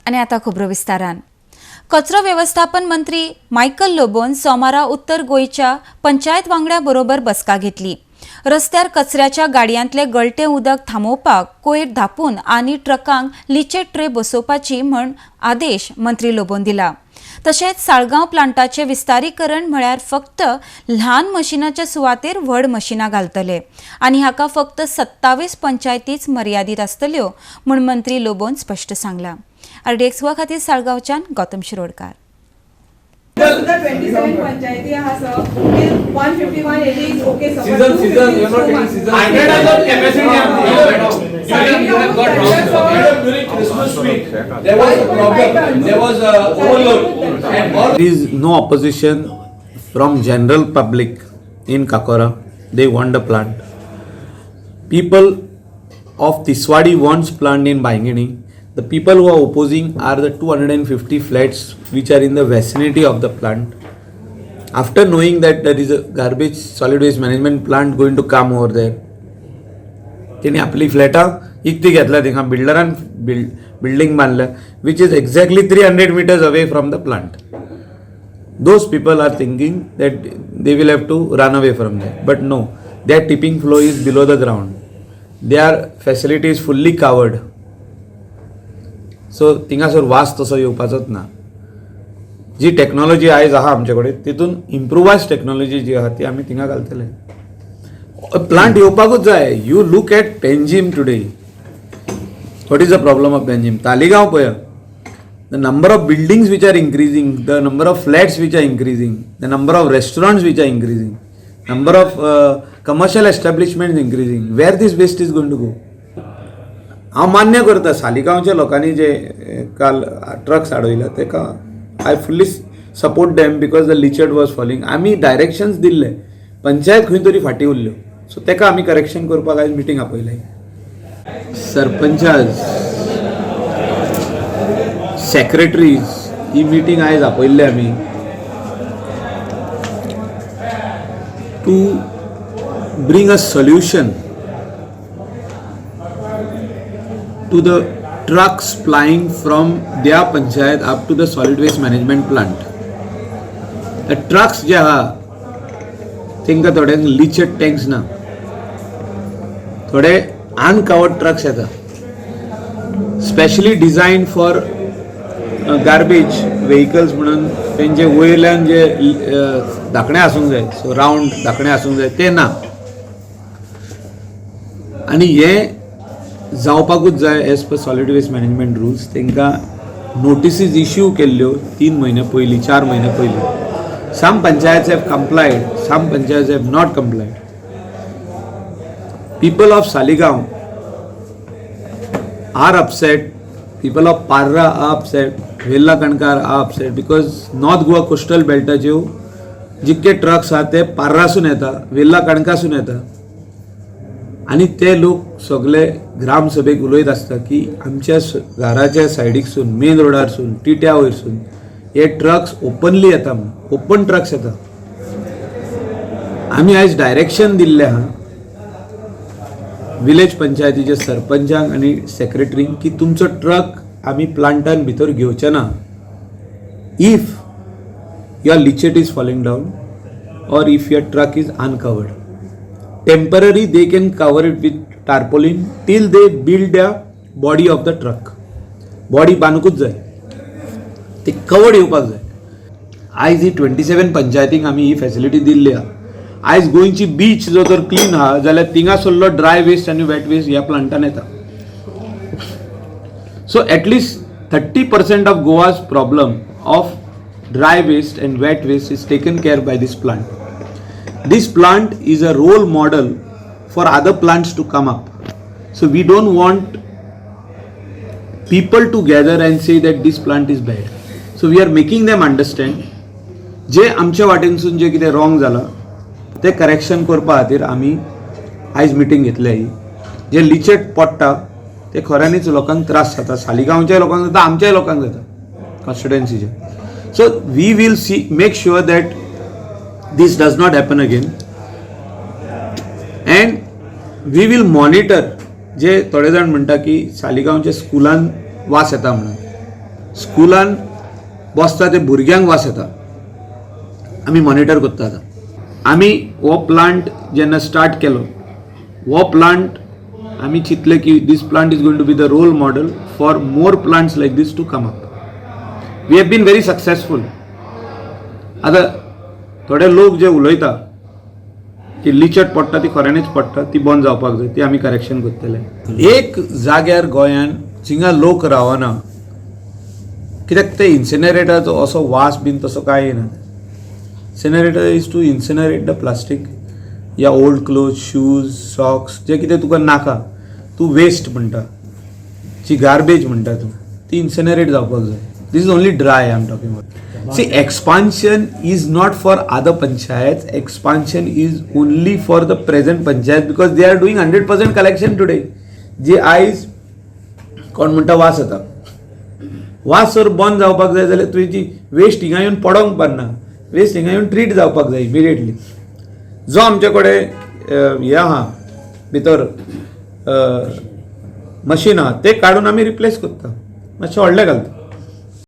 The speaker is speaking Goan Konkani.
आनी आतां खबरो विस्तारान. कचरो वेवस्थापन मंत्री मायकल लोबोन सोमारा उत्तर गोंयच्या पंचायत वांगड्या बरोबर बसका घेतली. रस्त्यार कचऱ्याच्या गाडयांतले गळटे उदक थांबोवपाक कोयर धापून आनी ट्रकांक लिचेट ट्रे बसोवपाची म्हण आदेश मंत्री लोबोन दिला. तशेंच साळगांव प्लांटाचें विस्तारीकरण म्हळ्यार फक्त ल्हान मशिनाच्या सुवातेर व्हड मशिनां घालतले आनी हाका फक्त 27 पंचायतीच मर्यादीत आसतल्यो म्हूण मंत्री लोबोन स्पश्ट सांगलां. आरडीएक्स गोवा खातीर साळगांवच्यान गौतम शिरोडकार. The 27 panchayati आहा sir, till 151 80 is okay sir. But Season, season, 250 you are not is too taking much. season. 100 thousand capacity आमची. You have got wrong. Madam, during Christmas week, there was a problem, there was a overload and all There is no opposition from general public in Cacora. They want the plant. People of Tiswadi wants plant in Baingini. The people who are opposing are the 250 flats which are in the vicinity of the plant. After knowing that there is a garbage solid waste management plant going to come over there, तेणी आपली फ्लॅटां इकती घेतल्या थिंगा बिल्डरान बिल्डींग बांदल्या which is exactly 300 meters away from the plant. Those people are thinking that they will have to run away from there, but no, their tipping flow is below the ground, their facility is fully covered, so थिंगासर वास तसो येवपाचोच ना. जी टॅक्नॉलॉजी आयज आहा आमचे कडेन तितून इम्प्रुवायज टॅक्नॉलॉजी जी आहा ती आमी थिंगा घालतले. प्लांट येवपाकूच जाय. You look at Panjim today, what is the problem of Panjim? Taleigao पळया, the number of buildings which are increasing, the number of flats which are increasing, the number of restaurants which are increasing, number of commercial establishments increasing, where this waste is going to go? हांव मान्य करता सालिगांवच्या लोकांनी जे काल ट्रक्स आडयल्या तेका I fully support them because the leachate was falling. आमी डायरेक्शन्स दिल्ले, पंचायत खंय तरी फाटीं उरल्यो, सो तेका आमी करेक्शन करपाक आयज मिटींग आपयलें. सरपंचास, सेक्रेटरीज, ही मिटींग आयज आपयल्ली आमी to bring a solution to the trucks plying from their panchayat up to the solid waste management plant. The trucks जे आहा तांकां थोड्यांक लिचेट टँक्स ना, थोडे अनकवर्ड ट्रक्स येता, specially design for garbage vehicles म्हणून तेंचे वयल्यान जे धाकणे आसूंक जाय, सो रावंड धाकणे आसूंक जाय, ते ना. आनी हे जावपाकूच जाय as per solid waste management rules. तांकां नोटिसीज इश्यू केल्ल्यो 3 म्हयने पयलीं, 4 म्हयने पयलीं. Some panchayats have complied, some panchayats have not complied. People of Saligao are upset, people of Parra are upset, Velha Kankar are upset because North Goa coastal बेल्टाच्यो जितके ट्रक्स आहा ते पार्रासून येता, वेल्ला कणकासून येता आनी ते लोक सगळे ग्रामसभेक उलयत आसता की आमच्या घराच्या सायडीकसून, मेन रोडारसून, टिट्या वयरसून हे ट्रक्स ओपनली येता म्हणून, ओपन ट्रक्स येता. आमी आयज डायरेक्शन दिल्लें आहा विलेज पंचायतीच्या सरपंचांक आनी सेक्रेटरींक की तुमचो ट्रक आमी प्लांटान भितर घेवचे ना if your leachate is falling down or if your truck is uncovered. Temporary they can cover it with tarpaulin till they build the body of the truck. Body बांदूकूच जाय, ती कवर्ड येवपाक जाय. आयज ही 27 पंचायतींक आमी ही फॅसिलिटी दिल्ली आहा. आयज गोंयची बीच जर तर क्लीन आहा जाल्यार थिंगासरलो ड्राय वेस्ट आनी वेट वेस्ट ह्या प्लांटान येता. So at least 30% of Goa's problem of dry waste and wet waste is taken care by this plant. This plant is a role model for other plants to come up. So we don't want people to gather and say that this plant is bad. So we are making them understand जे आमच्या वाटेनसून जे कितें रॉंग जालां तें करेक्शन करपा खातीर आमी आयज मिटींग घेतल्या. ही जे लिचेट पडटा ते खऱ्यांनीच लोकांक त्रास जाता, सालिगांवच्या लोकांक जाता, आमच्याय लोकांक जाता, कॉन्स्टिट्युएन्सीचे. So we will see make sure that this does not happen again and we will monitor. जे थोडे जाण म्हणटा की सालिगांवच्या स्कुलान वास येता म्हणून. स्कुलान बसता ते भुरग्यांक वास येता. आमी मॉनिटर करता आतां. आमी हो प्लांट जेन्ना स्टार्ट केलो, हो प्लांट आमी चिंतलें की this plant is going to be the role model for more plants like this to come up. We have been very successful. आतां थोडे लोक जे उलयता की लिचट पडटा, ती खऱ्यांनीच पडटा, ती बंद जावपाक जाय, ती आमी करेक्शन करतले. एक जाग्यार गोंयान जिंगा लोक रावना, कित्याक ते इन्सिनरेटराचो असो वास बीन तसो कांय येना. Incinerator is to incinerate the plastic या ओल्ड क्लोथ, शूज, सॉक्स, जे कितें तुका नाका, तूं वेस्ट म्हणटा, जी गार्बेज म्हणटा तूं, ती इन्सिनरेट जावपाक जाय. This is only dry I am talking about. See, expansion is not for other panchayat, expansion is only for the present panchayat because they are doing 100% collection today. जी आयज कोण म्हणटा वास येता, वास जर बंद जावपाक जाय जाल्यार तुवें जी वेस्ट हिंगा येवन पडोंक पडना, वेस्ट हिंगा येवन ट्रीट जावपाक जाय इमिडिएटली. जो आमचे कडेन हें आहा, भितर मशीन आहा, ते काडून आमी रिप्लेस करता, मातशें व्हडलें घालता.